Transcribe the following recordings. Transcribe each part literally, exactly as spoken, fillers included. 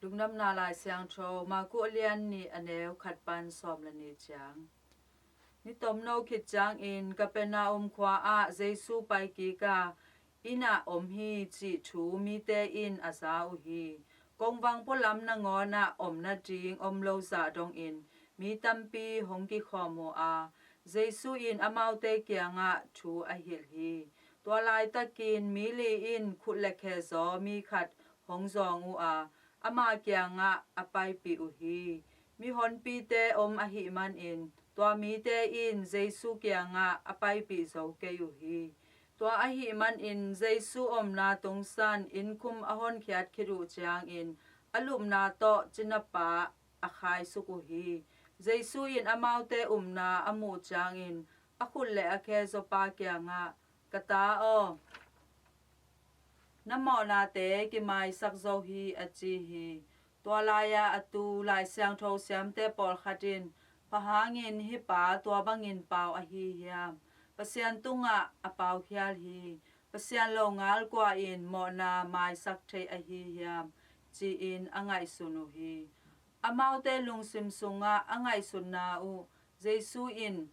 Lungdamna Lai Siangtho, Marku a lian nih, a neu khat pan sawm le nih ciang. Ni tomno khit ciangin Kapernaum khua ah Jesu pai kik a, inn ah om hi cih thu mite in a za uh hi. Kongvang pualam nangawn ah omna ding om lo zah dongin mi tampi hong kikhawm uh a, Jesu in amaute kiangah thu a hilh hi. Tua laitakin mi li in khut le khe zaw mi khat hong zawng uh a, ama kiangah a paipih uh hi. Mihonpite om ahih manin tua mite in Jesu kiangah a paipih zo kei uh hi. Tua ahih manin Jesu omna tungsan innkhum a honkhiat khit uh ciangin a lupna tawh cinapa a khaisuk uh hi. Jesu in amaute umna a muh ciangin a khut le a khe zawpa kiangah, "Ka ta aw, na mawhnate kimaisak zo hi," a ci hi. Tua lai-a a tu Lai Siangtho siamte pawlkhat in, "Bang hangin hih pa tua bangin pau ahi hiam? Pasian tungah a paukhial hi. Pasian longal kua in mawhna maisak thei ahi hiam?" ci-in a ngaihsun uh hi. Amaute lungsim sungah a ngaihsutna uh Jesu in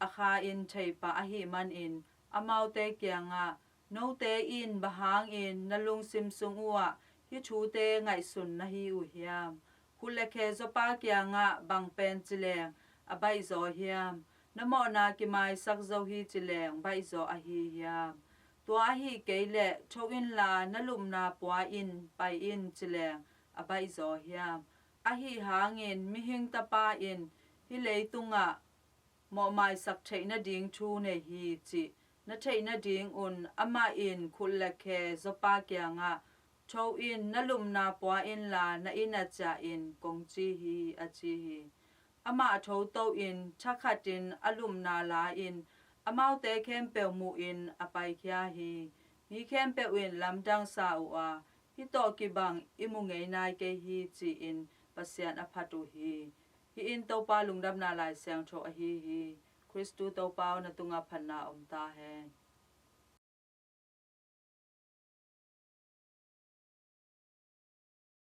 a kha in thei pah ahih manin amaute kiangah, "Note in bang hangin na lungsim sung uhah hih thute ngaihsun na hi uh hiam? Khut le khe zawpa kiangah bang pen ci leng a baihzaw hiam? Na mawhna kimaisak zo hi ci leng baihzaw ahi hiam? Tua ahi kei leh tho inla na lupna pua in pai in ci leng a baihzaw hiam? Ahi hangin Mihing Tapa in hih leitungah mawhmaisak theih nading thu nei hi cih na theih nadingun amah in khut le khe zawpa kiangah, 'Tho in, na lupna pua inla na inn ah ciah in,' kong ci hi," a ci hi. Amah a thoto in thakhatin a lupna la-in amaute khempeuh muhin a paikhia hi. Mi khempeuh in lamdang sa uh a, "Hih tawh kibang i mu ngei nai kei hi," ci-in Pasian a phat uh hi. Hih in Topa Lungdamna Lai Siangtho ahi hi. Khristu Topa aw, na tungah phatna om ta hen.